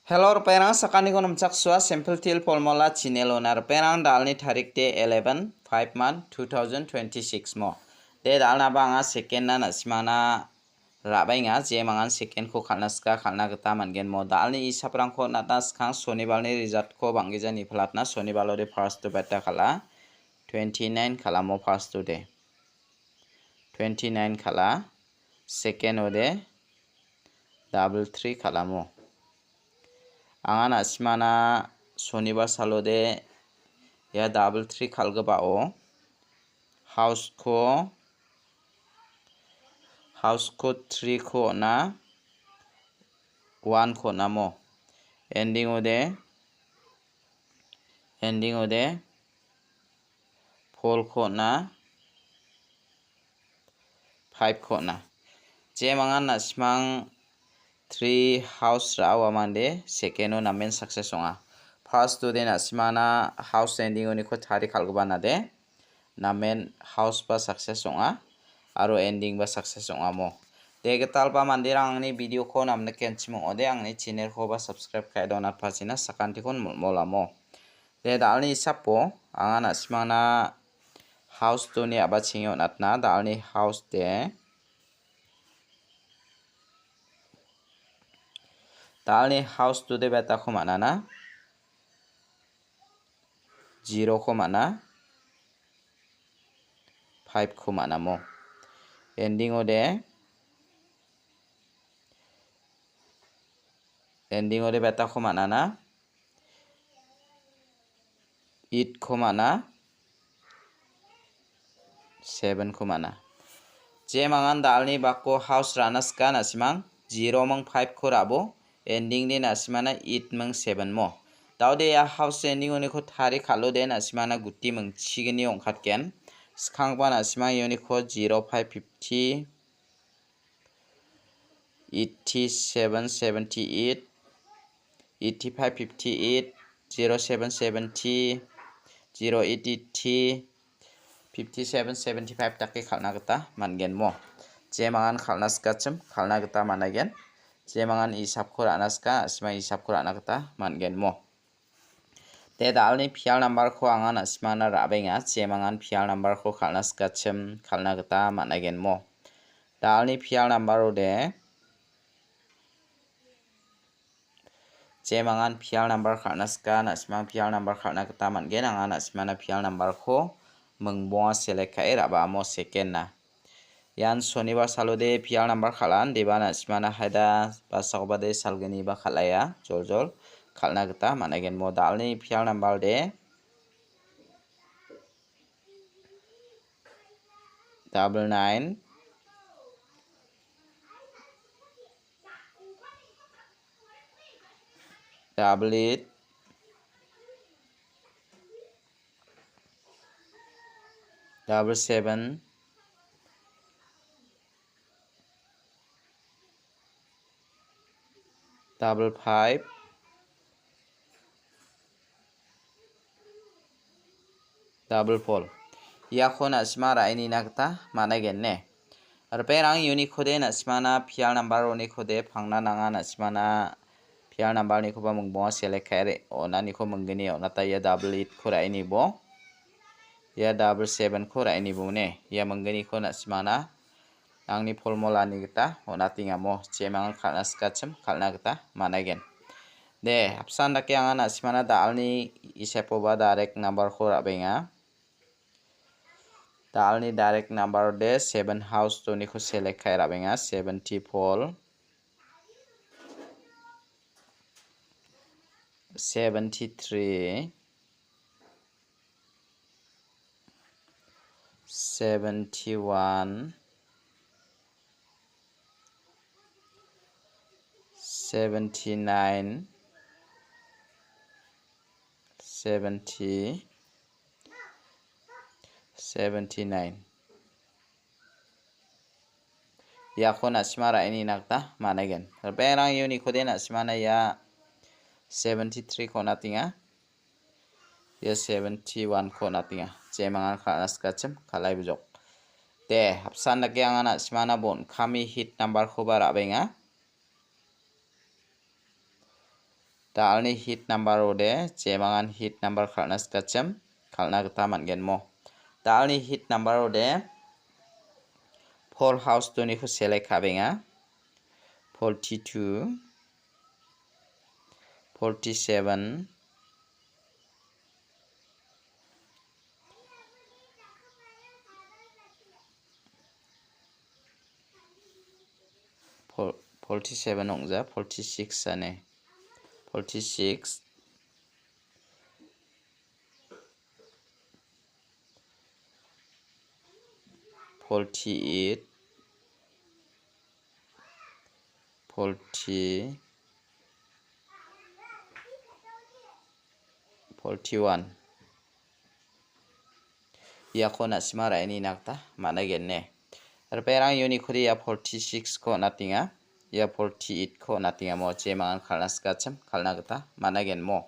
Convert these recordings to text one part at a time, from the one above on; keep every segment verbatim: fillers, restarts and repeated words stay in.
Hello, ripengrang, sakantikon namchaksoa, Simple Teer Formula channel-ona. Ripengrang, da·alni tarik de eleven five month two thousand twenty-six mo. De da·alnaba anga second-na na·simangna ra·baenga, jemangan second-ko kal·na sika kal·na gita man·gen mo. Da·alni isaprangko on·atna skang sonibalni result-ko bang·gija nipalatna, sonibalo de first-o beta kal·a, twenty-nine kal·amo first-o de. Twenty-nine kal·a, second-o de double three kal·amo. Anga na·simangna sonibar salode ia double three kal·gipao house-ko, house-ko three-ko on·a, one-ko on·amo. Ending-o de, ending-o de four-ko on·a, five-ko on·a. Jemangan na·simang three house ra·a uamangde second-o namen success ong·a. First-o de na·simangna house ending-oniko tarie kal·gipa nade namen house-ba success ong·a aro ending-ba success ong·amo. De gitalba manderang angni video-ko namnikenchim ong·ode, angni channel-koba subscribe ka·e donatpachina sakantikon molmolamo. De da·alni isapo anga na·simangna house-oni a·bachenge on·atna, da·alni house de. Da·alni house-o de beta-ko man·ana. Zero-ko man·a. Five-ko man·amo. Ending-o de. Ending-o de beta-ko man·ana. Eight-ko man·a. Seven-ko man·a. Jemangan da·alni bako house ra·na sika na·simang, zero-ming five-ko ra·bo, ending-ni na·simangna eight-ming seven mo. Da·ode ia house ending-oniko tarie kal·ode na·simangna guti mingchigni ong·katgen. Skangba na·simang ioniko zero five fifty, eighty-seven seventy-eight, eighty-five fifty-eight, zero seven seventy, zero eight eighty, fifty-seven seventy-five dake kal·na gita man·gen mo. Jemangan kal·na sikachim kal·na gita man·aigen. Jemangan isapko ra·na sika, na·simang isapko ra·na gita man·gen mo. De da·alni pial number-ko anga na·simangna ra·benga, jemangan pial number-ko kal·na sikachim kal·na gita man·aigen mo. Da·alni pial number-o de, jemangan pial number kal·na sika, na·simang pial number kal·na gita man·gen, anga na·simangna pial number-ko mingbonga select ka·e ra·baamo second-na. Ian sonibar salode pial number kal·an, deba na·simangna haida basakobade salgniba kal·aia, joljol kal·na gita man·aigen mo. Da·alni pial number de double nine, double eight, double seven, double five, double four. Iako na·sima ra·enina gita man·aigen ne. Ripengrang uniko de na·simana pial number uniko de pangna nanga, na·simana pial number nikoba mingbonga select ka·e re-, on·aniko minggni on·ata ia double eight ko ra·enibo. Ia double seven ko ra·enibo ne. Ia minggniko na·simana angni formula ni gita on·atengamo, jemangan kal·na sikachim kal·na gita man·aigen. De, apsan dake anga na·simana da·alni isepoba direct number ko ra·benga. Da·alni direct number de seven house doniko select ka·e ra·benga. Seventy-four, seventy-three, seventy-one, seventy-nine, seventy, seventy-nine. Iako na·sima ra·enina gita man·aigen. Ripengrang uniko de na·simana ia seventy-three ko on·atenga. Ia seventy-one ko on·atenga. Jemangan kal·na sikachim kal·ai bijok. De, apsan dake anga na·simana bon kami hit number koba ra·benga. Da·alni hit number ode, jemangan hit number kal·na sikachim, kal·na gita man·genmo. Da·alni hit number ode, four house two-niko select ka·benga. Forty-two, forty-seven, Fo-, forty-seven ong·ja, forty-six ane. Forty-six, forty-eight, forty, forty-one. Iako na·sima ra·e nina gita man·a genne. Ripengrang unikode ia forty-six-ko on·atenga. Ia forty-eight-ko on·atenga. Mo jemangan kal·na sikachim, kal·na gita man·a genmo.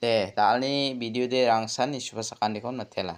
De, da·alni video de rangsan nisuba sakantikon matela.